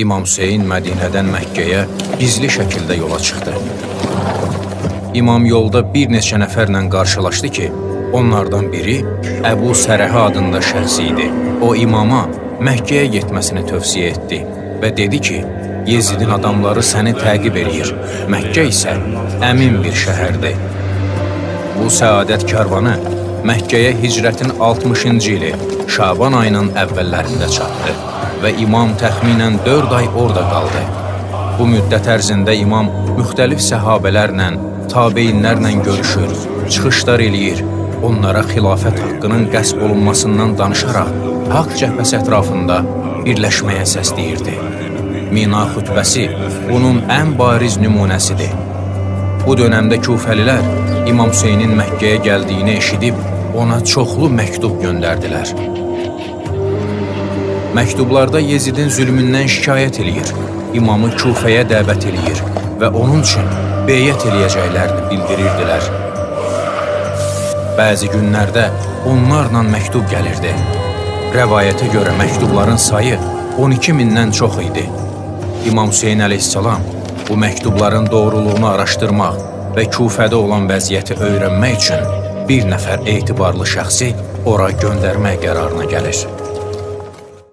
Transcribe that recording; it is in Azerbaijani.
İmam Hüseyn Mədinədən Məkkəyə gizli şəkildə yola çıxdı. İmam yolda bir neçə nəfərlə qarşılaşdı ki, onlardan biri Əbu Sərəhə adında şəxs idi. O imama Məkkəyə getməsini tövsiyə etdi və dedi ki, Yezidin adamları səni təqib eləyir. Məkkə isə əmin bir şəhərdir. Bu səadət karvanı Məkkəyə hicrətin 60-cı ili Şaban ayının əvvəllərində çatdı və imam təxminən 4 ay orada qaldı. Bu müddət ərzində imam müxtəlif səhabələrlə, tabeinlərlə görüşür, çıxışlar eləyir, onlara xilafət haqqının qəsb olunmasından danışaraq haqq cəbhəsi ətrafında birləşməyə səsləyirdi. Mina xütbəsi bunun ən bariz nümunəsidir. Bu dönəmdə Kufəlilər İmam Hüseynin Məkkəyə gəldiyini eşidib ona çoxlu məktub göndərdilər. Məktublarda Yezidin zülmündən şikayət eləyir, imamı Kufəyə dəvət eləyir və onun üçün beyət eləyəcəklərini bildirirdilər. Bəzi günlərdə onlarla məktub gəlirdi. Rəvayətə görə məktubların sayı 12 mindən çox idi. İmam Hüseyn əleyhissalam bu məktubların doğruluğunu araşdırmaq və Kufədə olan vəziyyəti öyrənmək üçün bir nəfər etibarlı şəxsi ora göndərmək qərarına gəlir.